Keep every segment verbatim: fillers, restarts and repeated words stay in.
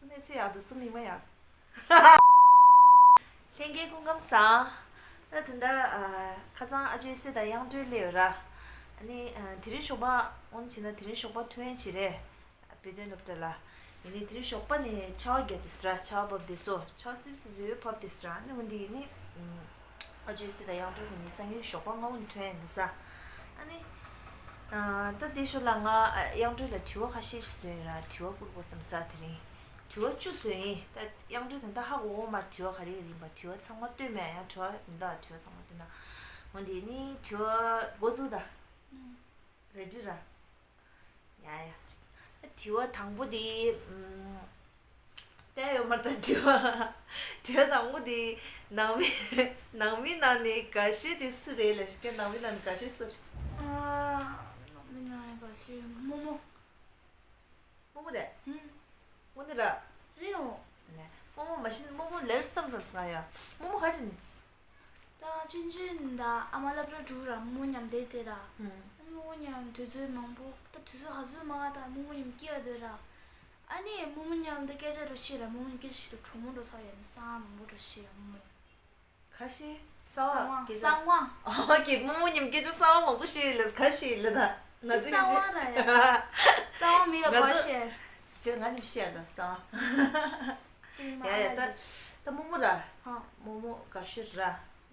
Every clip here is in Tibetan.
སུ་མེད་སེ་ཡག་འདུག་སུ་མི་མ་ཡག་ལྷན་རྒྱས་སྐུ་ཁམས་བཟང་། ད་ད་ལྟ་ཨ་ཁ་སང་ཨ་ཅོའི་སྲས་དང་དབྱངས་སྒྲོལ་སླེབས་ཡོད་ར། ཨ་ནི་ཨ་དེ་རིང་ཞོགས་པ་འོང་བྱས་ན་དེ་རིང་ཞོགས་པ་ཐོན་ཡས་བྱེད་རེད། དཔེ་སྟོན་སློབ་གྲྭ་ལ། ཡིན་ནའི་དེ་རིང་ཞོགས་པ་ནས་ཆར་པ་བརྒྱབ་དེ་སི་ར་ཆར་པ་བབས་དེ་སོ་ཆར་པ་སིབ་སིབ་བཟོས་བབས་དེ་སི་ར་ཨ་ནི་འོན་ཏེ་ཡིན་ནི། ཨ་ཅོའི་སྲས་དང་དབྱངས་སྒྲོལ་གཉིས་སང་ཉིན་ཞོགས་པ་སྔ་པོ་ནས་ཐོན་ཡས་འདུག་ས། ཨ་ནི། ཨ་ད་དེ་ཞོར་ལ་ང་ཨ་དབྱངས་སྒྲོལ་ལ་དྲི་བ་ཁ་ཤས་ཤིག་བཟོས་ཡོད་ར་དྲི་བ་བསྐུར་དགོས་བསམ་ས་དེ་རིང་། དྲི་བ་བཅུ་བཟོས་ཡིན་ད་དབྱངས་སྒྲོལ་ད་ལྟ་ཧ་གོ་གོ་མར་དྲི་བ་ག་རེ་ག་རེ་ཡིན་པ་དྲི་བ་ཚང་མ་སྟོན་མེད་ཡང་དྲི་བ་མི་འདུག་ཨ་དྲི་བ་ཚང་མ་སྟོན་ན། འོན་ཏེ་ནི་དྲི་བ་འགོ་འཛུགས་ད། རེ་ཌི་ར། ཡ་ཡ། དྲི་བ་དང་པོ་དེ། ཨམ། བལྟས་ཡོད་མ་རེད་ད་དྲི་བ། དྲི་བ་དང་པོ་དེ། ནང་མི། ནང་མི་ནང་ནས་དགའ་ཤོས་དེ་སུ་རེད་ལབ་ཤེས་ཀྱི་ནང་མི་ནང་ནས་དགའ་ཤོས་སུ་རེད། ཨ། ནང་མི་ནང་ནས་དགའ་ཤོས་རྨོ་མོ། རྨོ་མོ་རེད། ཨུམ། དངོས་གནས་ར། རེད་འོ། ནས་རྨོ་མོ་མ་གཞི་རྨོ་མོ་ལེར་བསམ་བསམ་སོང་ཡ། རྨོ་མོ་ག་ཅིན། ད་ཆུང་ཆུང་ད་ཨ་མ་སློབ་གྲྭ་འགྲོ་ར་རྨོ་མོ་མཉམ་བསྡད་དེ་ར། ཨུམ། རྨོ་མོ་མཉམ་དུས་ཚོད་མང་པོ་ད་དུས་ཚོད་ག་ཚོད་མང་ང་ད་རྨོ་མོ་མཉམ་སྐྱིད་པ་སྡོད་ར། ཨ་ནི་རྨོ་མོ་མཉམ་ད་སྐད་ཆ་འདྲ་བཤད་ར་རྨོ་མོ་སྐད་ཆ་བཤད་དུས་གྲོགས་མོ་འདྲ་ཚོར་ཡ་ནི་གསང་བ་མང་པོ་འདྲ་བཤད་ར་རྨོ་མོ། ཁ་ཤས་གསང་བ་སྐད་ཆ། གསང་བ། ཨོ་ཀེ་རྨོ་མོ་མཉམ་སྐད་ཆ་གསང་བ་མང་པོ་བཤད་ལ་ཁ་ཤས་ལ་ད་ང་ཚོ་གསང་བ་ར་ཡ། གསང་བ་མི་ལ་ང་གོ་ཚོ་ཤེར། ཅེ་ང་ནི་བཤད་ལ་གསང་བ། ཅེ་མ་ཡ་ཡ་ལ་ད་དེ། ད་རྨོ་མོ་ར། ཧ། རྨོ་མོ་དགའ་ཤོས་ར།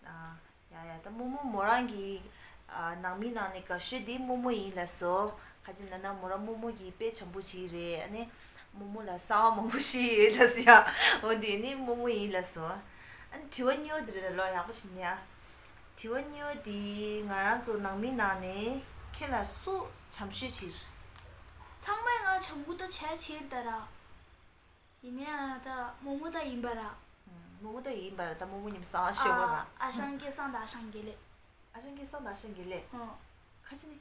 ཨ། ཡ་ཡ་ད་རྨོ་མོ་མོ་རང་གི་ཨ་ནང་མི་ནང་ནས་དགའ་ཤོས་དེ་རྨོ་མོ་ཡིན་ལབ་སོ། ཁ་ཅིག་ན་ན་མོ་རང་རྨོ་མོ་གི་དཔེ་བྱམས་པོ་ཞིག་རེད་ཨ་ནི། རྨོ་མོ་ལ་གསང་བ་མང་པོ་ཞིག་ཡོད་ལབ་སོ་ཡ། འོ་འདི་ནི་རྨོ་མོ་ཡིན་ལབ་སོ། ཨ་ནི་དྲི་བ་གཉིས་པ་འདི་རེད་ད་ལོ་ཡག་པོ་ཞིག་ཉན་ཨ། དྲི་བ་གཉིས་པ་འདི་ང་རང་ཚོ་ནང་མི་ནང་ནས་ཁྱེད་ལ་སུ་བྱམས་ཤོས་ཆེ། ཚང་མས་ང་བྱམས་པོ་ད་བྱས་ཆེ་ད་ར། ཡིན་ནའང་ད་རྨོ་མོ་ད་ཡིན་པ་ར། རྨོ་མོ་ད་ཡིན་པ་ར་ད་རྨོ་མོ་ཉིམ་གསང་བ་ཤེས་པ་ར། ཨ་ཞང་སྐལ་བཟང་དང་ཨ་ཞང་དགེ་ལེགས། ཨ་ཞང་སྐལ་བཟང་དང་ཨ་ཞང་དགེ་ལེགས། ཨོ། ཁ་ཅིག་ནི།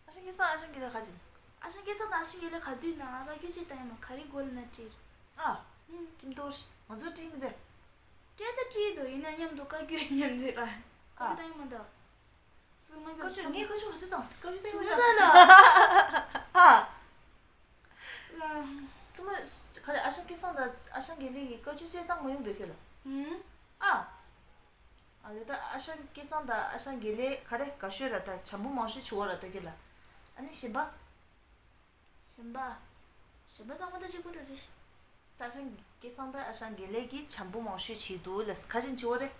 ཨ་ཞང་སྐལ་བཟང་ཨ་ཞང་དགེ་ལེགས་ཁ་ཅིག་ནི། ཨ་ཞང་སྐལ་བཟང་དང་ཨ་ཞང་དགེ་ལེགས་ག་དུས་ན་ང་བཀའ་བཀྱོན་ཅིག་བཏང་ཡིན་མ་ག་རེ་དགོས་ལ་ན་བྲིས། ཨ། ཨུམ། ཀིམ་ཏོར་ང་ཚོ་བྲིས་མི་འདུག་བྲིས་ད་བྲིས་འདུག་ཡིན་ན་མཉམ་དུ་བཀའ་བཀྱོན་མཉམ་དུ་ར། ཨ། བཀའ་བཀྱོན་བཏང་ཡིན་མ་འདུག་སུ་མ་བཀའ་བཀྱོན་ངས་བཀའ་བཀྱོན་ག་དུས་བཏང་བཀའ་བཀྱོན་བཏང་ཡིན་མ་འདུག་ཨ། སུ་མ། ག་རེ་ཨ་ཞང་སྐལ་བཟང་དང་ཨ་ཞང་དགེ་ལེགས་ཀྱིས་བཀའ་བཀྱོན་བྱས་བཏང་མ་ཡོང་བོད་ཁྱོད་ལ། ཨ། ཨ་ལེ་ད་ཨ་ཞང་སྐལ་བཟང་དང་ཨ་ཞང་དགེ་ལེགས་ག་རེ་དགའ་ཤོས་ར་ད་བྱམས་པོ་མང་ཤོས་བྱུང་བ་ར་ད་ཁྱོད་ལ། ཨ་ནི་གཞན་པ། གཞན་པ། གཞན་པ་ཚང་མ་ད་གཅིག་པ་ར་རེད། ཨ་ཞང་སྐལ་བཟང་དང་ཨ་ཞང་དགེ་ལེགས་ཀྱིས་བྱམས་པོ་མང་ཤོས་བྱས་འདུག་ལ་ཁ་ཅིག་བྱས་པ་རེད།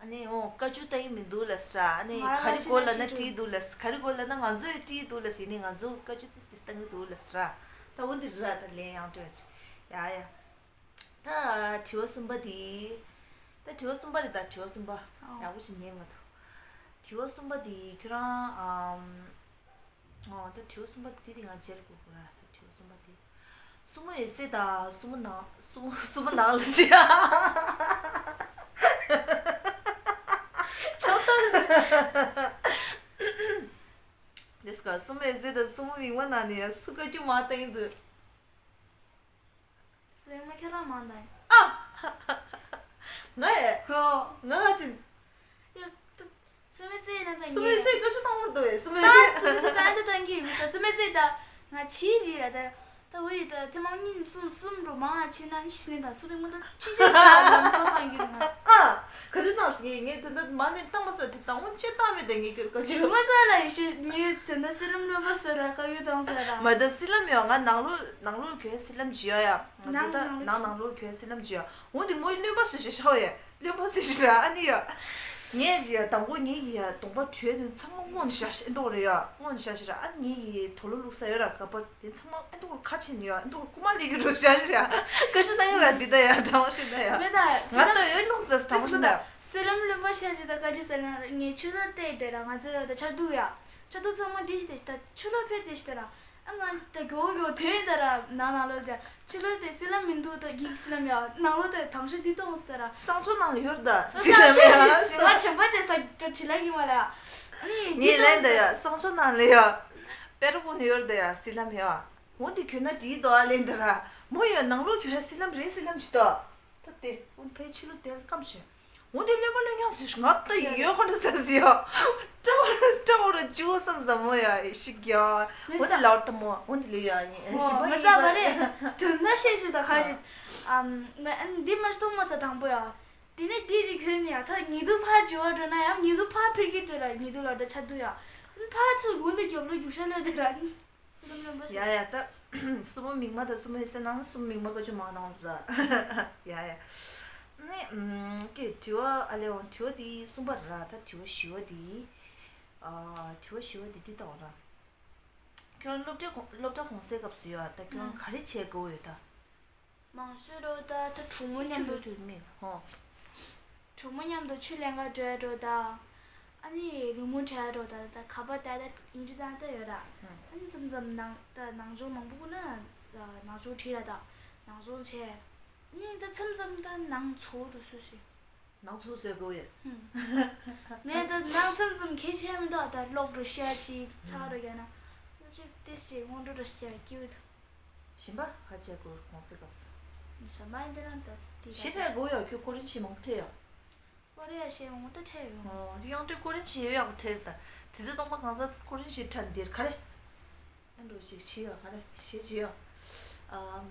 ཨ་ནི་འོ་བཀའ་བཀྱོན་བཏང་གི་མི་འདུག་ལ་ཟེར་ཨ་ནི་ང་ག་རེ་དགོས་ལབ་ན་བྲིས་འདུག་ལ་ག་རེ་དགོས་ལབ་ན་ང་ཚོས་བྲིས་འདུག་ལ་ཟེར་ནི་ང་ཚོ་བཀའ་བཀྱོན་ཏིས་ཏིས་བཏང་གི་འདུག་ལ་ཟེར་ད་འོ་འདི་ར་ད་ལན་ཡང་སྤྲོད་ཡ་ཡ། ད་དྲི་བ་གསུམ་པ་འདི། ད་དྲི་བ་གསུམ་པ་རེད་ད་དྲི་བ་གསུམ་པ། ཨོ། ཡག་པོ་ཞིག་ཉན་མ་ཐུབ། དྲི་བ་གསུམ་པ་འདི་ཁྱོད་རང་ཨམ། ཨོ་ད་དྲི་བ་གསུམ་པ་འདི་དེ་ང་རྗེས་ལ་དགོས་དགོས་ར་ད་དྲི་བ་གསུམ་པ་འདི། སྲུ་མོ་ཡོད་སྲིད་ད་སྲུ་མོ་ནང་སྲུ་མོ་སྲུ་མོ་ནང་ལ་ཅི་ཡ། ཆོག་ས་རེད། འདི་སྐབས་སྲུ་མོ་ཡོད་སྲིད་ད་སྲུ་མོ་མིང་མ་ནང་ནས་ཡ་སུ་བཀའ་བཀྱོན་མ་བཏང་ཡིན་འདུག་སེམས་མ་ཁྱེད་རང་མང་དང་། ཨ། ང་ཨེ། ཧོ། ང་ཧ་ཅིན། ཡ། ད། སེམས་མ་སེ་ན་དང་སུ་མེ་སེ་ཀ་ཆུ་ཏང་བར་དོ་ཨེ་སུ་མེ་ད་སེ། སེམས་མ་སེ་ད་ཨ་ད་དང་གི་མི་ས་སུ་མེ་སེ་ད། ང་ཆི་རི་ར་ད། ད་འོ་ཡི་ད་ཐེ་མང་གཉིས་གསུམ་གསུམ་རུ་མང་ང་ཆི་ན་ཤི་ནི་ད་སུ་མེ་མ་ད་ཆི་ཆི་ཆི་ལམ་སང་དང་གི་ར་ང་། ཨ། ག་དུས་ནང་སི་ངས་ངས་ད་ད་མ་ནི་ཏང་མ་ས་དེ་དང་བོ་ཅེ་ཏང་མེད་ད་ངས་ཁྱོད་ཀ་ཆུ། ང་ས་ལ་ཡི་ཤི་ངས་ད་ད་སི་ལམ་ལོན་པ་སོ་ར་ཀ་ཡུ་དང་ས་ར། མ་ད་སི་ལམ་ཡོད་ང་ནང་ལོ་ནང་ལོ་གྱོད་སི་ལམ་ཇི་ཡོད་ཡ། ང་ཚོ་ད་ནང་ནང་ལོགས་གྱོད་སི་ལམ་ཇི་ཡོད། འོ་འདི་མོ་ཡི་བློན་པ་བཟོས་ཤག་ཤའོ་ཡ། བློན་པ་བཟོས་ཤག་ར་ཨ་ནི་ཡ། ངས་ཇི་ཡ་དང་པོ་ངེད་ཀྱི་ཡ་གདོང་པ་བྲོས་དེ་ཚང་མ་སྔོན་ཤག་ཤག་མདོག་རེད་ཡ། སྔོན་ཤག་ཤག་ར་ཨ་ནི་ངེད་ཀྱི་དོ་ལོ་བླུགས་ས་ཡོད་ར་ག་པར་དེ་ཚང་མ་ཨ་མདོག་ཁ་ཕྱེ་ནི་ཡ་ཨ་མདོག་རྐུ་མ་ལས་ཀྱི་རོ་ཤག་ཤག་ར་ཀ་ཆུ་ནང་ཡོད་ར་འདི་ད་ཡ་དྲང་བ་ཤི་ད་ཡ། མེད་ད་ང་ལྟ་ཡོད་ལུང་ཟེར་དྲང་བ་ཤི་ད་ཡ། སི་ལམ་བློན་པ་ཤག་ཤག་ད་ཀ་ཅི་ཟེར་ན་ངས་ཆུ་ལོག་བལྟས་དེ་ར་ང་ཚོ་ཡོད་ད་ཆར་གདུགས་ཡ། ཆར་གདུགས་ཚང་མ་དེ་ཞིག་དེ་ཞིག་ད་ཆུ་ལོག་ཕེབས་དེ་ཞིག་ད་ར། ཨ་ང་ད་མགྱོགས་མགྱོགས་ཐོན་ཡོད་ད་ར་ནང་ནང་ལོགས་ཀྱི་ཕྱི་ལོགས་དེ་སི་ལམ་མི་འདུག་ད་ཡིག་སི་ལམ་ཡ་ནང་ལོགས་དེ་དང་ཤོས་འདི་གཏོང་ཟེར་ར། གསང་སྤྱོད་ནང་ལ་ཡོད་ད་སི་ལམ་ཡ། ང་དྲན་པ་བྱས་ས་ད་བྲིས་ལ་གི་མ་ལ་ཡ། ངས་ལན་ད་ཡ་གསང་སྤྱོད་ནང་ལ་ཡ། པེ་ར་ཀོན་ཡོད་ད་ཡ་སི་ལམ་ཡ། འོ་འདི་གྱོད་ན་བྲིས་དོ་ཨ་ལན་ད་ར་མོ་ཡ་ནང་ལོགས་གྱོད་ཡ་སི་ལམ་རེད་སི་ལམ་ཅི་ད། ད་དེ་འོ་ཕའི་ཕྱི་ལོགས་དེ་ལ་སྐམ་ཤོས། འོ་དེ་ལོས་མ་ལོས་ཀྱང་ཟེར་ང་ད་ཡོད་ཁོ་ན་ཟེར་ཟེར་ཡ། ཀྲོ་ཀྲོ་ར་ཅུ་བསམ་བསམ་མོ་ཡ་ཤིག་ཡ། འོ་དེ་ལའོ་ཏ་མོ་འོ་དེ་ལོས་ཡ་ཡིན་ཞིག་པ་ཡིན་ད་རེད། དོན་དག་ཤེས་ཤིག་ད་ཁ་ཤིག་ཨམ་འདི་མ་གཏོང་མ་ས་དང་པོ་ཡ། དེ་ནས་དེ་དེ་ཁྱོད་ནི་ཡ་ད་ཉི་གདུགས་ཕར་འཇུ་བ་འགྲོ་ན་ཡང་ཉི་གདུགས་ཕར་འཕུར་གྱི་འདུག་ལ་ཉི་གདུགས་ལ་ད་ཆ་འདུག་ཡ། ཕར་ཚུར་འོ་དེ་རྒྱབ་ལོ་རྒྱུག་ཤ་ལོས་དེ་ར། ཡ་ཡ་ད། སྲུ་མོ་མིག་དམར་དང་སྲུ་མོ་ཧེ་སེ་ནང་སྲུ་མོ་མིག་དམར་གོ་ཆུ་མང་ནང་ར། ཡ་ཡ། ནི་ཀེ་དྲི་བ་ཨ་ལེ་འོང་དྲི་བ་དེ་གསུམ་པ་ར་ད་དྲི་བ་བཞི་བ་དེ། ཨ་དྲི་བ་བཞི་བ་དེ་འདི་ལྟ་བ་ར། ཁྱོད་རང་སློབ་གྲྭའི་གོང་སློབ་གྲྭ་གུང་སེང་སྐབས་སུ་ཡོད་ད་ཁྱོད་རང་ག་རེ་བྱེད་དགོས་ཡོད་ད། མང་ཤོས་རོ་ད་ད་གྲོགས་མོ་མཉམ་དུ། ཆུ་ལོས་དུས་མིན་ཧོ། གྲོགས་མོ་མཉམ་དུ་ཆུ་ལེན་ག་འགྲོ་ཡ་འགྲོ་ད། ཨ་ནི་རི་མོ་བྲིས་ཡ་འགྲོ་ད་ད་ཁ་པར་ད་ད་ཨིན་ཇི་ད་ད་ཡོད་ར། ཨ་ནི་མཚམས་མཚམས་ནང་ད་ནང་སྦྱོང་མང་པོ་ཀུན་ན་ནང་སྦྱོང་བྲིས་ར་ད་ནང་སྦྱོང་བྱས། ཨ་ནི་ད་མཚམས་མཚམས་ད་ནང་ཚོ་དུ་སུ་ཞིག་ནང་ཚོ་བཟོས་དགོས་ཡོད། ངས་ད་ནང་མཚམས་མཚམས་གལ་ཆེ་མི་འདུག་ད་གློག་འགྲོ་ཤར་ཞིག་ཆག་འགྲོ་རྒྱ་ན། ཅིག་ཏི་ཞིག་སྔོན་འགྲོ་འགྲོ་ཤར་སྐྱིད། ཞིམ་པ་ཧ་ཅང་གོ་གོང་སེ་སྐབས་སུ། ཞིམ་པ་ཡིན་དེ་རང་ད་དེ་ཞེ་ཆ་གོ་ཡོད་ཁྱོད་ཀོ་རིན་ཞིག་མང་པོ་ཁྲེལ་ཡོད། ཀོ་རི་ཡ་ཞེ་མང་པོ་ད་ཁྲེལ་ཡོད། ཨོ་དེ་ཡང་ཏྲེ་ཀོ་རིན་ཞིག་ཡོད་ཡག་པོ་ཁྲེལ་ད། དེ་ཚོ་སྟོང་པ་གང་ཟག་ཀོ་རིན་ཞིག་ཁྲལ་འདིར་ག་རེ། ཨ་འགྲོ་ཞིག་བྱེད་ཡོད་ག་རེ་ཞེ་ཅི་ཡོད། ཨམ།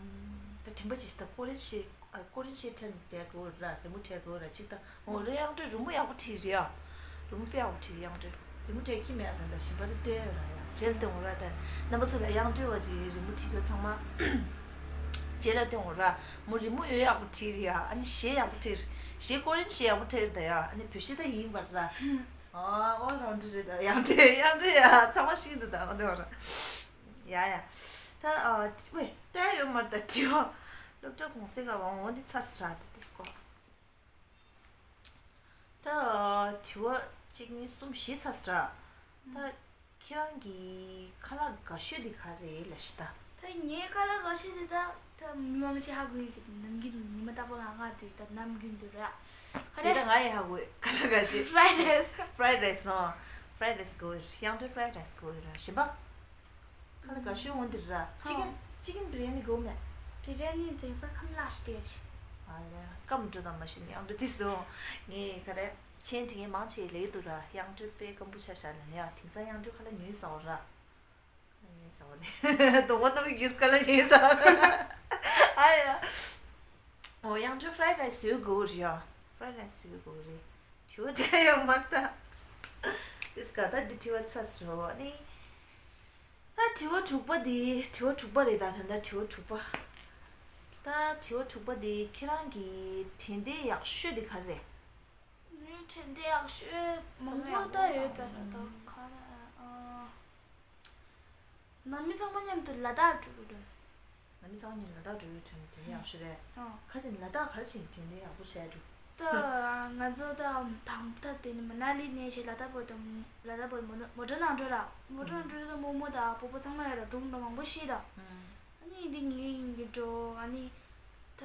ད་དྲན་པ་ཅིག་ད་ཀོ་རིན་ཞིག་ཨ་ཀོ་རིན་ཞིག་ཁྲལ་འདིར་གོ་ར་རི་མོ་ཁྲལ་གོ་ར་ཅིག་ད། འོ་རེད་དབྱངས་སྒྲོན་རི་མོ་ཡག་པོ་བྲིས་རེད་ཡ། རི་མོ་དཔེ་ཡག་པོ་བྲིས་དབྱངས་སྒྲོན། རི་མོ་བྲིས་ཁྱི་མེད་ཨ་ད་ད་ཞིམ་པ་དེ་སྟོན་ཡོད་ར་ཡ་རྗེས་ལ་སྟོན་འོ་ར་ད། རྣམ་པ་ཚོ་ལ་དབྱངས་སྒྲོན་བ་ཅིག་རི་མོ་བྲིས་ཁྱོད་ཚང་མ། རྗེས་ལ་སྟོན་འོ་ར། མོ་རི་མོ་ཡོད་ཡག་པོ་བྲིས་རེད་ཡ་ཨ་ནི་གཞས་ཡག་པོ་བྲིས། གཞས་ཀོ་རིན་གཞས་ཡག་པོ་བྲིས་རེད་ད་ཡ་ཨ་ནི་བོད་གཞས་ད་ཡིན་པ་ར། ཨ་ཨོ་རང་འདྲ་རེད་ད་དབྱངས་སྒྲོན་དབྱངས་སྒྲོན་ཡ་ཚང་མ་ཤེས་འདུག་ད་འོ་དེ་བ་ར། ཡ་ཡ། ད་ཨ་ཝེ་ད་ཡོད་མ་རེད་ད་དྲི་བ། སློབ་གྲྭ་གུང་སེང་སྐབས་འོང་འོ་འདི་ཚར་སི་ར་ད་དེ་སྐོར། ད་དྲི་བ་གཅིག་གཉིས་གསུམ་བཞི་ཚར་ཟེར། ད་ཁྱེད་རང་གི་ཁ་ལག་དགའ་ཤོས་དེ་ག་རེ་ལབ་ཤི་ད། ད་ངའི་ཁ་ལག་དགའ་ཤོས་དེ་ད་ད་མི་མང་ཆེ་ཧ་གོ་ཡི་གི་ནམ་རྒྱུན་ཉི་མ་རྟག་པར་ང་ང་དུས་ད་ནམ་རྒྱུན་དུ་ར། ག་དེ་རེད། ད་ང་ཡི་ཧ་གོ་ཁ་ལག་དགའ་ཤོས། Fried rice. Fried rice ནོ། Fried rice དགོས་ཡང་དུ་fried rice དགོས་ར་ཞིམ་པ། ཁ་ལག་དགའ་ཤོས་འོང་འདིར་ར། chicken chicken biryani དགོས་མེད། Biryany དེང་སང་ཁམས་ལ་ཞིག་དེ་ཆེ། ཨ་ལས་སྐམ་འགྲོ་དང་མ་ཤི་ནི་ཨམ་འགྲོ་དེ་སོང་། ངས་ག་རེ་ཆེན་དྲི་ངས་མང་ཆེ་ལེགས་འདུག་ར་དབྱངས་སྒྲོན་དཔེ་སྐམ་པོ་ཆ་བཞག་ན་ནི་ཨ་དེང་སང་དབྱངས་སྒྲོན་ཁ་ལག་ཉོས་ཟ་འོ་ར། ཁ་ལག་ཉོས་ཟ་འོ་རེད། གདོང་པ་ནམ་ཡུས་ཁ་ལག་ཉོས་ཟ་འོ་ར། ཨ་ཡ། ཨོ་དབྱངས་སྒྲོན་fried rice བཟོས་དགོས་རེད་ཡ། Fried rice བཟོས་དགོས་རེད། དྲི་བ་དེ་ཡང་མ་ལྟ། དེས་ག་ད་འདི་དྲི་བ་ཚ་ཟེར་བ་ནི། ད་དྲི་བ་དྲུག་པ་འདི་དྲི་བ་དྲུག་པ་རེད་ད་ད་ད་དྲི་བ་དྲུག་པ། ད་དྲི་བ་དྲུག་པ་འདི་ཁྱེད་རང་གི་དྲན་རྟེན་ཡག་ཤོས་འདི་ག་རེ་རེད། ངའི་དྲན་རྟེན་ཡག་ཤོས་མང་པོ་ད་ཡོད་ད་ར་ད་ག་རེ་ཨ། ནང་མི་ཚང་མ་མཉམ་དུ་ལ་དྭགས་འགྲོ་གི་འདུག་ནང་མི་ཚང་མ་མཉམ་དུ་ལ་དྭགས་འགྲོ་ཡོད་དྲན་དྲན་རྟེན་ཡག་ཤོས་རེད། ཨ། ཁ་ཅིག་ལ་དྭགས་ག་རེ་བྱས་ནས་དྲན་རྟེན་ཡག་པོ་བྱས་འདུག་ད་ང་ཚོ་ད་དང་ད་དེ་ནི་མ་ན་ལི་ནས་བྱས་ལ་དྭགས་བར་དུ་ལ་དྭགས་བར་མོ་མོ་ཊ་ནང་འགྲོ་ར་མོ་ཊ་ནང་འགྲོ་དུས་རྨོ་མོ་དང་སྤོ་བོ་ཚང་མ་ཡོད་ར་འབྲོག་མི་མང་པོ་ཤི་ད། ཨ་ནི་འདི་ངའི་ཡིན་གྱི་འགྲོ་ཨ་ནི་ད་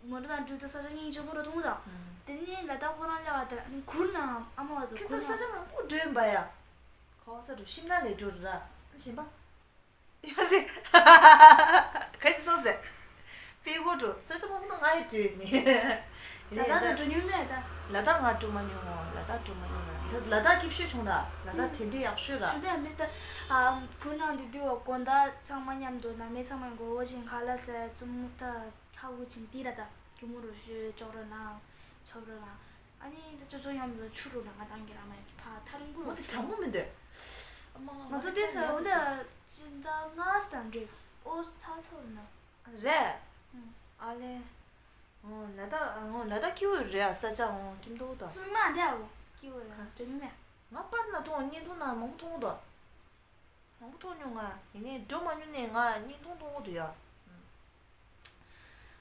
མོ་ཊ་ནང་འགྲོ་དུས་ས་ཆ་སྙིང་རྗེ་པོ་ར་མཐོང་ད། དེ་ནས་ལ་དྭགས་ཁོ་རང་སླེབས་པ་དེ་ཨ་ནི་གུར་ནང་ཨ་མ་བ་ཚོ་ཁྱོད་གུར་ད་ས་ནང་ཆ་མང་པོ་འགྲོ་ཡིན་པ་ཡ། ཁ་བ་ས་འགྲོ་ཤིམ་ལ་ལས་འགྲོ་ར་ཨ་ནི་ཞིམ་པ། ཡོད་ཟེར། ག་ཞིག་སོང་ཟེར། པི་གོ་འགྲོ་ས་ཆ་མང་པོ་ང་ཡི་འགྲོ་ནི། ལ་དྭགས་ལ་འགྲོ་མྱོང་མེད་ད། ལ་དྭགས་ང་འགྲོ་མ་མྱོང་ངོ་ལ་དྭགས་འགྲོ་མ་མྱོང་ར་ལ་དྭགས་སྐྱིད་ཤོས་བྱུང་ར་ལ་དྭགས་དྲན་རྟེན་ཡག་ཤོས་ར། ཞུ་ན་མི་སྟ། ཨ་ཁུ་ནང་འདི་དུས་གོ་ད་ཚང་མ་མཉམ་དུ་ནང་མི་ཚང་མ་མགོ་བོ་ཅིག་ཁ་ལག་ཟ་བཙུམ་ད་ཧ་གོ་ཅིག་འདི་ར་ད་གུ་མོ་རུ་ཞུ་ཅོག་ར་ན་ཆོབ་ར་ན། ཨ་ནི་ད་ཅོ་ཅོ་མཉམ་དུ་ཆུ་རུ་ལ་ང་ཏང་གི་ར་མ་ཕ་ཐ་རིང་པོ་འོ་དེ་གྲང་མོ་མི་འདོད། ང་ཚོ་དེ་ས་འོ་ད་ཅི་ད་ང་སྟ་འདྲེ་ཨོ་ཚ་ཚོ་ན་རེད། ཨ་ལེ། ཨོ་ལ་དྭགས་ཨོ་ལ་དྭགས་སྐྱིད་པོ་རེད་ཨ་ས་ཆ་ཨོ་ཁྱིམ་ཐོག་ད། སུ་མ་འདི་ཨོ་སྐྱིད་པོ་རེད་དྲན་མེད། ང་པར་ན་མཐོང་བརྙན་ཐུང་ན་མང་པོ་མཐོང་ད། མང་པོ་མཐོང་མྱོང་ང་ཡིན་ནའི་འགྲོ་མ་མྱོང་ནས་ང་བརྙན་ཐུང་མཐོང་གི་འདུག་ཡ།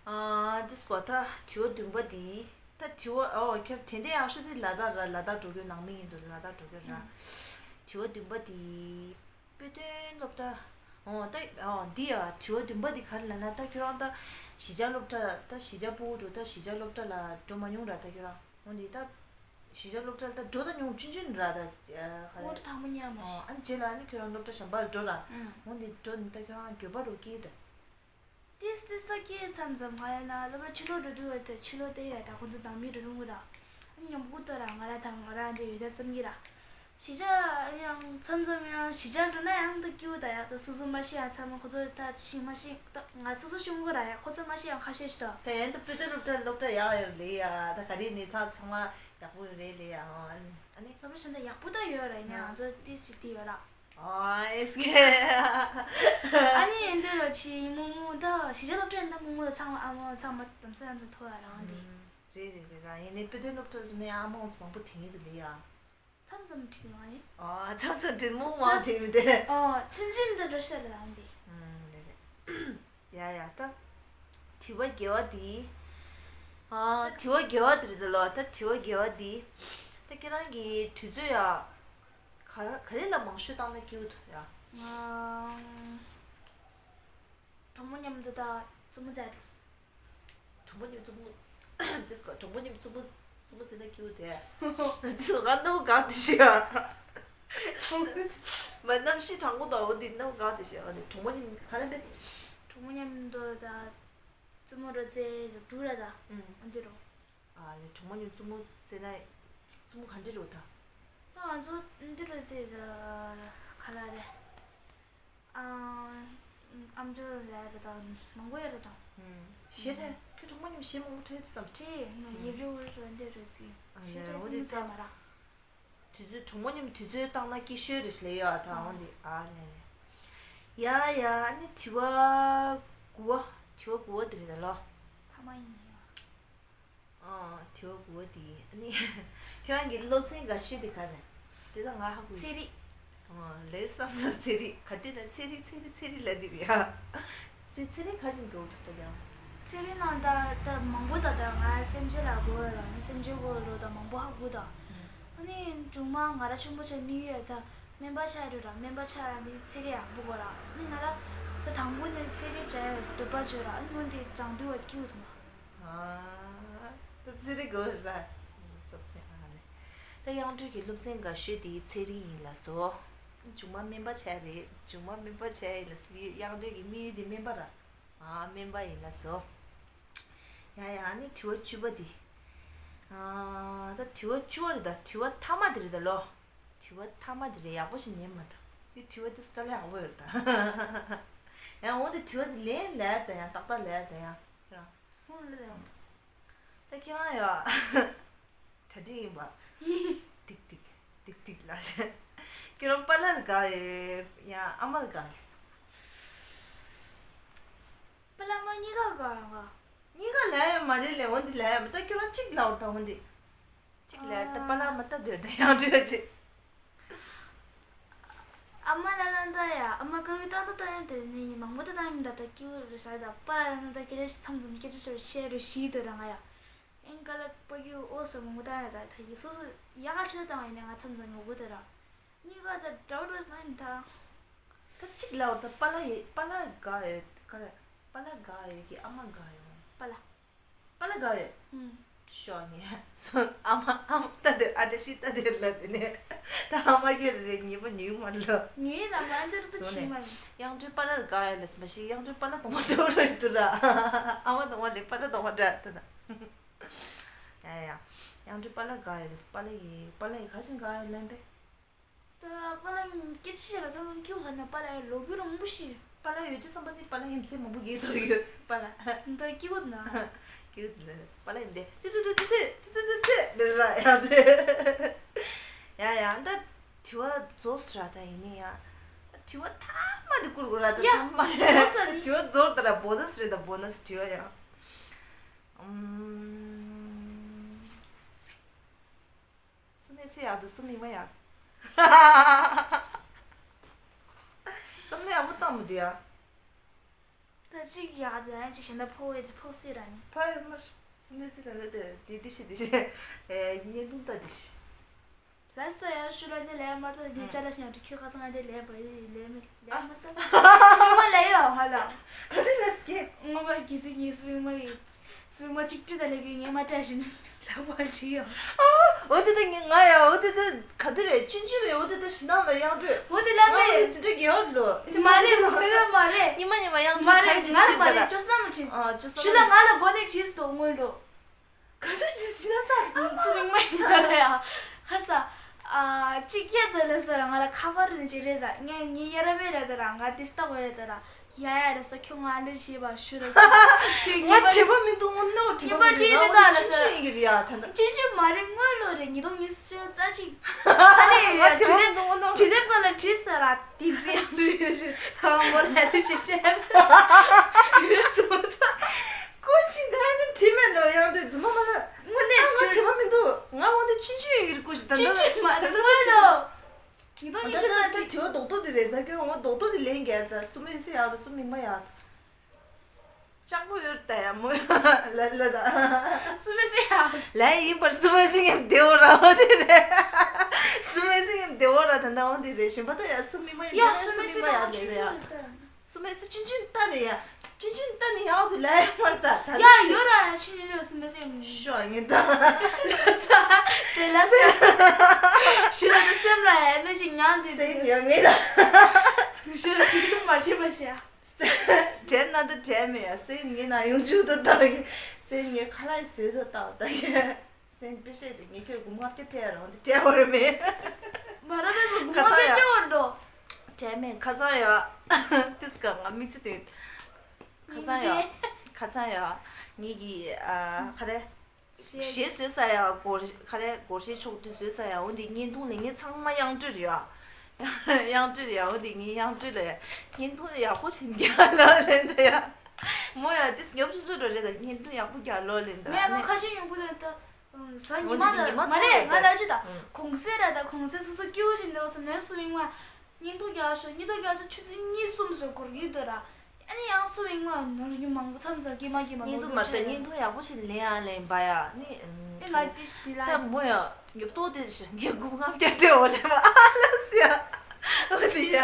ཨ་འདི་སྐོར་ད་དྲི་བ་བདུན་པ་འདི་ད་དྲི་བ་ཨོ་ཁྱེད་དྲན་རྟེན་ཡག་ཤོས་དེ་ལ་དྭགས་ར་ལ་དྭགས་འགྲོ་རྒྱུ་ནང་མི་ཡིན་འདུག་ལ་དྭགས་འགྲོ་རྒྱུ་ར། དྲི་བ་བདུན་པ་འདི་དཔེ་སྟོན་སློབ་གྲྭ་ཨོ་ད་ཨོ་འདི་ཡ་དྲི་བ་བདུན་པ་འདི་ག་རེ་ལབ་ན་ད་ཁྱོད་རང་ད་གཞིས་ཆགས་སློབ་གྲྭ་ད་གཞིས་ཆགས་ཕྲུ་གུ་འགྲོ་ད་གཞིས་ཆགས་སློབ་གྲྭ་ལ་འགྲོ་མ་མྱོང་ར་ད་ཁྱོད་རང་། འོ་འདི་ད། གཞིས་ཆགས་སློབ་གྲྭ་ལ་ད་འགྲོ་ད་མྱོང་ཆུང་ཆུང་ར་ད། ཨ་ག་རེ། འོ་ད་དང་པོ་ཉག་མ་ཨོ་ཨ་ནི་རྗེས་ལ་ཨ་ནི་ཁྱོད་རང་སློབ་གྲྭ་གཞན་པ་ལ་འགྲོ་ར། ཨུ། འོ་འདི་འགྲོ་ནི་ད་ཁྱོད་རང་འགྱོད་པ་རུ་སྐྱེས་ད། ཏིས་ བརྩི་ས་ཀྱི་མཚམས་མཚམས་ང་ཡིན་ན་སློབ་གྲྭ་ཕྱི་ལོགས་འགྲོ་དུས་དེ་ཕྱི་ལོགས་དེ་ཡ་ད་ཁོང་ཚོ་ནང་མི་འགྲོ་དུས་ར། ཨ་ནི་ཉམས་རྒུད་ཏོ་ར་ང་ར་དང་ང་ར་འདི་ཡོད་ད་བསམ་གྱི་ར། གཞིས་ཆགས་ཡང་མཚམས་མཚམས་ཡང་གཞིས་ཆགས་འགྲོ་ན་ཡང་ད་སྐྱིད་པོ་ད་ཡ་ད་སོ་སོ་མ་ཤེས་ཡང་ཚང་མ་ཁོ་ཚོ་ད་ཤེས་མ་ཤེས་ད་ང་སོ་སོ་ཤེས་མཁན་ར་ཡ་ཁོ་ཚོ་མ་ཤེས་ཡང་ཁ་ཤས་ཤིག་ད། ད་ཡན་ད་སྤུ་ཏོ་སློབ་གྲྭ་སློབ་གྲྭ་ཡག་ཡོད་ལེ་ཡ་ད་ག་རེ་ནི་ཚང་ཚང་མ་ཡག་པོ་ཡོད་རེད་ལེ་ཡ་ཨ་ནི། ད་པ་ཤིན་ད་ཡག་པོ་ད་ཡོད་ར་ཡིན་ན་ང་ཚོ་ཏི་སི་ཏི་ཡོད་ར། ཨ་ཨེ་སི་ཀེ། ཨ་ནི་ཡིན་དུས་ར་ཆི་མོ་མོ་ད་གཞིས་ཆགས་སློབ་གྲྭ་ཡིན་ད་མོ་མོ་ད་ཚང་མ་ཨ་མ་ཚང་མ་དམ་ས་ཡང་དུ་ཐོ་ཡ་རང་དེ། རེད་རེད་རེད་ར་ཡིན་ནའི་སྤུ་ཏོ་སློབ་གྲྭ་ནས་ཨ་མ་འོང་ཚོ་མང་པོ་དྲན་གྱི་འདུག་ལེ་ཡ། མཚམས་མཚམས་དྲན་ཡོང་ཨ་ཡིན། ཨ་མཚམས་མཚམས་དྲན་མོ་མང་དྲན་མི་འདུག་ཨ་ཆུང་ཆུང་འདི་འགྲོ་ཤ་ལ་ཡང་འདི། ཨུམ་རེད་རེད། ཡ་ཡ་ད། དྲི་བ་དགེ་བ་འདི། ཨ་དྲི་བ་དགེ་བ་འདི་རེད་ད་ལོ་ད་དྲི་བ་དགེ་བ་འདི། ད་ཁྱེད་རང་གི་དུས་ཚོད་ཡ། ག་ག་རེ་ལ་མང་ཤོས་བཏང་ན་སྐྱིད་པོ་འདུག་ཡ། ང་གྲོགས་མོ་མཉམ་དུ་ད་རྩེད་མོ་རྩེ་རུ། གྲོགས་པོ་མཉམ་རྩུབ་མོ། དེ་སྐོར་གྲོགས་པོ་མཉམ་རྩུབ་མོ་རྩུབ་མོ་བྱས་ན་སྐྱིད་པོ་དེ། དེ་ང་སྣང་བ་དགའ་དེ་ཞིག་ཨ། གྲོགས་མོ་མ་གནམ་གཤིས་གྲང་མོ་དང་འོ་འདི་སྣང་བ་དགའ་དེ་ཞིག་ཨ་ནི་གྲོགས་པོ་མཉམ་ག་རེ་འདི། གྲོགས་པོ་མཉམ་དུ་ད་རྩེད་མོ་ར་རྩེ་ར་འགྲུག་ར་ད། ཨུམ། ཨ་འདི་རུ། ཨ་ནི་གྲོགས་པོ་མཉམ་རྩུབ་མོ་བྱས་ན་རྩུབ་མོ་ག་འདྲ་རུ་ད། ད་ང་ཚོ་འདི་རུ་རྩེ་ར་ག་ལ་རེད། ཨ་ཨམ་ཅོག་ལ་རེ་དང་མང་པོ་ཡོད་རེད་དང་། ཞེས་ཁྱོད་གྲོགས་མོ་མཉམ་ཞེས་མང་པོ་འཕྲད་དུ་བསམ་སྲིད། ཡིན་ཡིབ་རི་འོ་རེ་འདི་རེ་སྲིད། ཞེས་ཁྱོད་འོ་རྩེད་མོ་རྩེ་མ་ར། དུས་ཚོད་གྲོགས་མོ་མཉམ་དུས་ཚོད་བཏང་ན་སྐྱིད་ཤོས་རེད་ལེ་ཡ་ད་འོ་འདི་ཨ་ནེ་ནེ། ཡ་ཡ་ཨ་ནི་དྲི་བ་དགུ་བ་དྲི་བ་དགུ་བ་འདི་རེད་ད་ལོ། ཐ་མ་ཡིན་ཡ། ཨ་དྲི་བ་དགུ་བ་དེ་ཨ་ནི། ཁྱེད་རང་གི་སློབ་ཚན་འགའ་ཤས་དེ་ག་རེད། དེ་དག་ང་ཧ་གོ་ཡོད། ཚན་རིག་ཨ་ལེར་བསམ་བསམ་ཚན་རིག་ག་དེ་ན་ཚན་རིག་ཚན་རིག་ཚན་རིག་ལ་དེ་རེད་ཡ། ཚན་ཚན་རིག་ག་ཅིག་འགྲོ་འདུག་ད་ཡ། ཚན་རིག་ནང་ད་ད་མང་པོ་ད་ད་ང་སེམས་ཅན་ལ་གོ་ཡོད་ལ་ནི་སེམས་ཅན་གོ་ལོ་ད་མང་པོ་ཧ་གོ་ད། ཨ་ནི་མཇུག་མ་ང་ར་ཆུང་པོ་ཆ་དམིགས་ཡོད་ད་སྨན་པ་ཆགས་རེད་ར་སྨན་པ་ཆགས་ར་ནི་ཚན་རིག་ཡག་པོ་གོ་ར་ནི་ང་ར་ད་དང་པོ་ནི་ཚན་རིག་བྱ་ཡ་འདོད་པ་བྱོས་ར་ཨ་ནི་འོན་ཏེ་སྦྱང་དུས་བ་སྐྱིད་འདུག་མ། ཨ། ད་ཚེ་རིང་དགོས་ར། སློབ་ཚན་ཨ་ནི། ད་དབྱངས་སྒྲོན་གྱི་སློབ་ཚན་འགའ་ཤས་དེ་ཚེ་རིང་ཡིན་ལ་སོ། མཇུག་མ་སྨན་པ་བྱས་རེད། མཇུག་མ་སྨན་པ་བྱས་ཡིན་ལ་སོ། དབྱངས་སྒྲོན་གྱི་དམིགས་ཡུལ་དེ་སྨན་པ་ར། ཨ་སྨན་པ་ཡིན་ལ་སོ། ཡ་ཡ་ཨ་ནི་དྲི་བ་བཅུ་པ་དེ། ཨ་ད་དྲི་བ་བཅུ་པ་རེད་ད་དྲི་བ་ཐ་མ་དེ་རེད་ད་ལོ། དྲི་བ་ཐ་མ་དེ་རེད་ཡག་པོ་ཞིག་ཉན་མ་ཐུབ། འདི་དྲི་བ་དེ་དཀའ་ལས་ཡག་པོ་ཡོད་རེད་ད། ཡང་འོ་དེ་དྲི་བ་དེ་ལན་ལེར་ད་ཡང་ཏག་ཏག་ལེར་ད་ཡང་། ཧུང་ལེ་ཡང་། ད་ཁྱེད་རང་ཡོད། གྲ་སྒྲིག་ཡིན་པ། ཡི། ཏིག་ཏིག་ཏིག་ཏིག་ལ་ཞེ། ཁྱེད་རང་པཱ་ལགས་ལ་དགའ་ཡོད་ཡང་ཨ་མ་ལ་དགའ་ཡོད། པཱ་ལགས་མ་གཉིས་ཀ་དགའ་ཡོད་ག་གཉིས་ཀ་ལ་ཡོད་མ་རེད་ལེ་འོ་འདི་ལ་ཡོད་མ་ད་ཁྱེད་རང་གཅིག་ལ་འོར་ད་འོ་འདི། གཅིག་ལ་ཡོད་ད་པཱ་ལགས་མ་ལྟ་འདོད་ད་ཡང་འདྲི་ཡོད་ཅིག་ཨ་མ་ལ་ལ་འདའ་ཡ། ཨ་མ་ཀ་བི་ཏང་ཏ་ཏང་ཡ་དེ་ནི་མང་པོ་ཏ་ཏང་མི་འདའ་ད་སྐྱིད་པོ་རེད་ཤག་ད་པ་ལ་ལ་འདའ་ད་ཀེ་རེ་མཚམས་མཚམས་སྐད་ཆ་ཤོར་བཤད་རུ་ཤི་དོ་ར་ང་ཡ། ཨེན་ཀ་ལ་པ་ཀྱུ་ཨོ་སོ་མང་པོ་ཏང་ཡ་ད་ད་ཡི་སོ་སོ་ཡ་ག་ཆེ་ཏང་ཡིན་ན་ང་མཚམས་མཚམས་ངོ་དགོས་དོ་ར། གཉིས་ཀ་ད་དྲའུ་ཏོ་ན་ཡིན་ད། ད་གཅིག་ལའོ་ད་པ་ལ་ཡི་པ་ལ་དགའ་ཡོད་ག་རེ་པ་ལ་དགའ་ཡོད་ཀྱི་ཨ་མ་དགའ་ཡོད། པ་ལ། པ་ལ་དགའ་ཡོད། ཨུམ། ཤོག་ངས། སོ་ཨ་མ་ཨ་མ་ལྟ་དེར་ཨ་འདྲ་ཤི་ལྟ་དེར་ལ་དེ་ནས་ད་ཨ་མ་སྐྱོ་དེ་ཉེས་པ་ཉུང་མ་ལོ། ཉུང་ཡིན་ན་མ་འདིར་དུ་ཕྱིན་མ་ཡིན། དབྱངས་སྒྲོན་པ་ལ་དགའ་ཡོད་ལ་སྨ་ཤི་དབྱངས་སྒྲོན་པ་ལ་གཏོང་བ་འདྲ་བོ་ར་ཞིག་འདུག་ལ། ཨ་མ་གཏོང་བ་ལས་པ་ལ་གཏོང་བ་འདྲ་ལྟ་ན། ཡ་ཡ། དབྱངས་སྒྲོན་པ་ལ་དགའ་ཡོད་ལ་པ་ལ་ཡི་པ་ལ་ཡི་ག་ཞིག་དགའ་ཡོད་ལན་པས། ད་པཱ་ལགས་སྐད་ཆ་བཤད་ལ་ཚང་ཚང་ཁྱེའུ་ལ་ན་པཱ་ལགས་ལོ་རྒྱུས་རིང་པོ་ཞིག་པཱ་ལགས་ཡོད་དུས་བསམ་པ་ནི་པཱ་ལགས་ཡིན་ཚེ་མང་པོ་རྒྱས་ཐོག་ཡོད་པཱ་ལགས། ད་སྐྱིད་པོ་ན། སྐྱིད་པོ་ན་པཱ་ལགས་ཡིན་ཏེ་ཏུ་ཏུ་ཏུ་ཏུ་ཏུ་ཏུ་ཏུ་ཏུ་ཏུ་འདི་ར་ཡང་ཏེ། ཡ་ཡ་ད་དྲི་བ་རྫོགས་སུ་ར་ད་ཡིན་ནི་ཡ། ད་དྲི་བ་ཐ་མ་དེ་བསྐུར་དགོས་ར་ད་ཡ། ཐ་མ་རྫོགས་སོ་ནི། དྲི་བ་རྫོགས་ད་ར་བོ་ནས་རེད་ད་བོ་ནས་དྲི་བ་ཡ། ཨུམ། སུམ་མེད་སེ་ཡག་འདུག་སུམ་མེད་མ་ཡག་བསམ་བློ་ཡག་པོ་བཏང་མི་འདུག་ཡ། ད་གཅིག་ཡག་འདུག་ཡང་གཅིག་གཞན་དག་ཕོ་བས་ཕོ་སེ་ར་ནི། ཕ་ཡོད་མར་སུམ་མེད་སེ་ར་ལ་དེ་དེ་དེ་ཤི་དེ་ཤི་ཨེ་བརྙན་ཐུང་ལྟ་དེ་ཤི། ལ་སི་ད་ཡང་ཤུ་ལ་ནི་ལས་མར་ད་ནི་ཅ་ལ་ཤི་ཡང་དུ་ཁྱོད་ཁ་སང་ང་དེ་ལས་པ་ཡི་ལས་མི་ལས་མར་ད་སུམ་མ་ལས་ཡོད་ང་ལ། ག་དེ་ལ་སྐྱེ། ངོ་མ་གི་ཟིག་ངི་སུམ་མ་ཡི། སྲུང་མ་གཅིག་སྒྲིལ་དང་ལས་ཀའི་ངས་མ་བཀྲ་བཞིན་ལག་པ་བྲིས་ཡོང་། ཨོ་དེ་ད་ངས་ང་ཡ་ཨོ་དེ་ད་ག་དུས་རེད། ཆུང་ཆུང་རེད། ཨོ་དེ་ད་ཞི་ནང་ལ་གཡང་སྒྲོལ། ཨོ་དེ་བླ་མ་ང་ཨོ་དེ་རེད། འཛིན་གྲྭ་རྒྱལ་བ་ལོ། དེ་མ་རེད། ཨོ་དེ་ད་མ་རེད། ཉི་མ་ཉི་མ་གཡང་མ་སྒྲོལ་རེད། ག་རེ་ང་ལ་མ་རེད། ཅིག་བྱེད་ད་ལ། ཅོ་སྣ་མ་བྲིས། ཨ་ཅོ་སྣ་ཞུ་ལ་མ་ང་ལ་མགོ་ནས་བྲིས་སོ་སྔོན་འགྲོ། ག་ཚོད་ཅིག་ཤི་ན་ཚ། ཚུར་མིག་མ་ཡིན་ན་ལ་ཡ། ཁར་ཚ། ཨ་གཅིག་སྐད་དུ་ལས་ཟེར་ང་ལ་ཁ་པར་ནས་ཅིག་རེད་ད། ངས་ངའི་ཡ་ར་མེད་རེད་ད་ར། ང་དེ་ལྟ་དགོས་རེད་ད་ར། ཡ་ཡ་རེད་ས། ཁྱོད་ང་ལ་ཞེས་པ་ཞུ་ར། ཁྱོད་ང་ངེས་པ་དྲན་པ་མི་འདུག་དངོས་གནས་དྲན་པ་ངེས་པ་མི་འདུག་ཅིག་རེད་ད་ང་ལ་ཆུང་ཆུང་ཡིན་གྱི་རེད་ཡ། ད་ལྟ་ཆུང་ཆུང་མ་རེད། སྔོན་ལོ་རེད། ཉིས་སྟོང་ཉི་ཤུ་རྩ་གཅིག་ཨ་ནི་ཡ་ང་དྲན་པ་བྲིས་དེབ་མི་འདུག་དངོས་གནས། བྲིས་དེབ་ཀ་ལ་བྲིས་ས་ར། དེ་ཚེ་ཡང་འདུག་ཡོད་ཞུ། ད་མོ་ལ་དེ་ཞིག་བྱས་མེད། ཡོད་སོང་ས། ཀོ་ཅི་ང་ནི་བྲིས་མེད་ལོ། གཡང་སྒྲོལ་རྫུན་མ་མ་ཟ། དངོས་གནས་ང་བྲིས་པ་མི་འདུག་ང་འོ་དེ་ཆུང་ཆུང་ཡིན་གྱི་རེད། ཀོ་ཅི་ད་ཆུང་ཆུང་མ་ད་ད་ད་སྔོན་ལོ། ཉིས་སྟོང་ཉི་ཤུ་རྩ་གཅིག་དྲི་བ་རྡོག་རྡོག་དེ་རེད། ད་ཁྱོད་འོ་རྡོག་རྡོག་དེ་ལན་རྒྱག་ད། སུ་མེ་སི་ཡག་ད་སུ་མིག་མ་ཡག་ད། ལྕགས་པོ་ཡོད་ད་ཡ་མོ་ལ་ལ་ད། སུ་མེ་སི་ཡག་ལ་ཡིན་པར་སུ་མེ་སི་ངེམ་བདེ་བོ་ར་འོ་དེ་རེད། སུ་མེ་སི་ངེམ་བདེ་བོ་ར་ད་ད་འོ་དེ་རེད། གཞན་པ་ད་ཡ་སུ་མིག་མ་ཡག་ཡ་ད་སུ་སུ་མེ་མིག་མ་ཡག་ལེ་རེད་ཡ། སུ་མེ་སི་ཆུང་ཆུང་ལྟ་ནས་ཡ། ཆུང་ཆུང་ལྟ་ནས་ཡག་དུ་ལས་མར་ལྟ། ད་ཡ་ཡོད་ར་ཡ། ཆུང་ཆུང་ལས་སུ་མེ་སི་ཡོད་མི་ཤོ་ངེ་ད། ལ་ས་དེ་ལ་ས་ཤི་ར་དེ་སེམས་ལ་ཡ་ནི་ཞིག་ཉང་ཟིག་སེམས་ཡོད་ངེ་ད། ཤི་ར་ཆུང་ཆུང་མ་ཆེ་བ་ཤ། དྲན་ན་ད་དྲན་མེད་ཡ། སེམས་ངེ་ན་ཡོང་ཆུ་དུ་ད་གི་སེམས་ངེ་ཁ་ལག་བཟོས་དུ་ད་ད་གི། སེམས་དཔེ་ཤེས་དེ་ངས་ཁྱོད་སྒོར་མོ་ལྔ་བརྒྱ་སྤྲད་རོགས་འདི་སྤྲད་བར་མེད། མ་ར་བས་སུ་ཁ་ཚ་ཡ། སྤྲད་བར་འགྲོ། སྤྲད་མེད་ཁ་ཚ་ཡ། ཏིས་ཀ་ང་མིག་ཆུ་དེ། ཁ་ཚ་ཡ། ཁ་ཚ་ཡ། ངེད་ཀྱི་ཨ་ཁ་རེ། གཞས་བཟོས་ས་ཡ་སྒོར་ཁ་རེ་སྒོར་གཞས་ཕྱོགས་བསྡུས་བཟོས་ས་ཡ། འོ་འདི་བརྙན་ཐུང་ལས་ངས་ཚང་མ་གཡང་སྒྲོལ་ཡ། གཡང་སྒྲོལ་ཡ། འོ་འདི་ངས་གཡང་སྒྲོལ་ལས་བརྙན་ཐུང་ཡག་པོ་ཞིག་རྒྱག་ལ་ལེན་ད་ཡ། མོ་ཡ་ཏིས་ཉོབ་ཆུ་ཆུ་འགྲོ་རེད་ད། བརྙན་ཐུང་ཡག་པོ་རྒྱག་ལོ་ལེན་ད་ངས་ཨ་ནི་ཁ་ཆེ་ཡོང་གི་ནས་ད། ཟ་ཉི་མ་ད་ཉི་མ་མ་རེད། ང་ལ་ཅི་ད་གོང་ས་ར་ད་གོང་ས་སོ་སོ་སྐྱིད་པོ་ཞིག་འདུག་བསམ་ནས་སུ་མིང་མ། བརྙན་ཐུང་རྒྱག་ཤོག་བརྙན་ཐུང་རྒྱག་ཚོ་ཆུ་ཚོད་གཉིས་གསུམ་བཟོ་དགོས་ཀྱི་འདུག་ར། ཨ་ནི་ཡང་སུ་མིང་མ་ནོར་གྱི་མང་པོ་མཚམས་མཚམས་སྐྱེས་མ་སྐྱེས་མ་བརྙན་ཐུང་མར་ད་བརྙན་ཐུང་ཡག་པོ་ཞིག་ལེན་ཨ་ལེན་པ་ཡ་ནི། ཨེ་ང་དེ་ཞིག་ལ་ད་མོ་ཡ་ཉོབ་ཏོ་དེ་ཞིག་ངས་སྒོར་མོ་ལྔ་བརྒྱ་སྤྲད་འོ་ལེ་མ་ཨ་ལ་སི་ཡ། འོ་དེ་ཡ།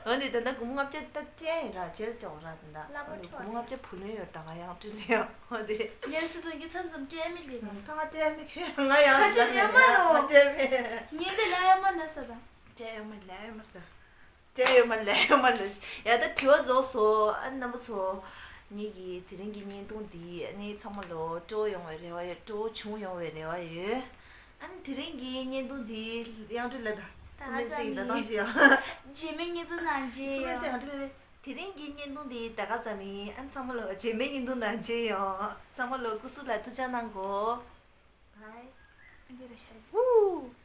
འོ་དེ་ད་ལྟ་སྒོར་མོ་ལྔ་བརྒྱ་ད་སྤྲད་ཡིན་ར་ཇེལ་སྤྲད་འོ་ར་ད་ལྟ། ལ་པ་འོ་དེ་སྒོར་མོ་ལྔ་བརྒྱ་བུ་ལོན་ཡོད་ད་ང་གཡང་སྒྲོལ་ལེན་ཡ། འོ་དེ། ངས་སུ་དོན་གྱི་མཚམས་མཚམས་སྤྲད་མི་ལེ་མ། ད་ང་སྤྲད་མི་ཁྱོད་ང་ཡང་ཁ་ཆེ་ལེ་མ་ལོ། སྤྲད་མི། ངས་དེ་ལ་ཡ་མ་ན་ས་ད། སྤྲད་ཡོད་མ་ལེ་མ་ད། སྤྲད་ཡོད་མ་ལེ་ཡོད་མ་ལེ། ཡ་ད་དྲི་བ་རྫོགས་སོ། ཨ་ནི་རྣམ་པ་ཚོ། ངེད་ཀྱི་དེ་རིང་གི་བརྙན་ཐུང་འདི་ཨ་ནི་ཚང་མ་ལོ་སྤྲོ་ཡོང་བའི་རེ་བ་ཡོད། སྤྲོ་བྱུང་ཡོང་བའི་རེ་བ་ཡོད། ཨ་ནི་དེ་རིང་གི་བརྙན་ཐུང་འདི་གཡང་སྒྲོལ་ལ་ད་སུ་མེད་སེ་ཡིན་ད་གཏོང་ཞིག་ཡོང་། རྗེས་མའི་བརྙན་ཐུང་ནང་མཇལ་སུ་མེད་སེ་ཡོང་། ཡང་སྒྲོལ་ལ་དེ་རིང་གི་བརྙན་ཐུང་འདི་ད་ག་ཙམ་ཡིན། ཨ་ནི་ཚང་མ་ལོ་རྗེས་མའི་བརྙན་ཐུང་ནང་མཇལ་ཡོང་། ཚང་མ་ལོ་སྐུ་གཟུགས་ལ་ཐུགས་ཅག་གནང་གོ། Bye། འདི་རུ་ཤར་ཟིན། ཧུ།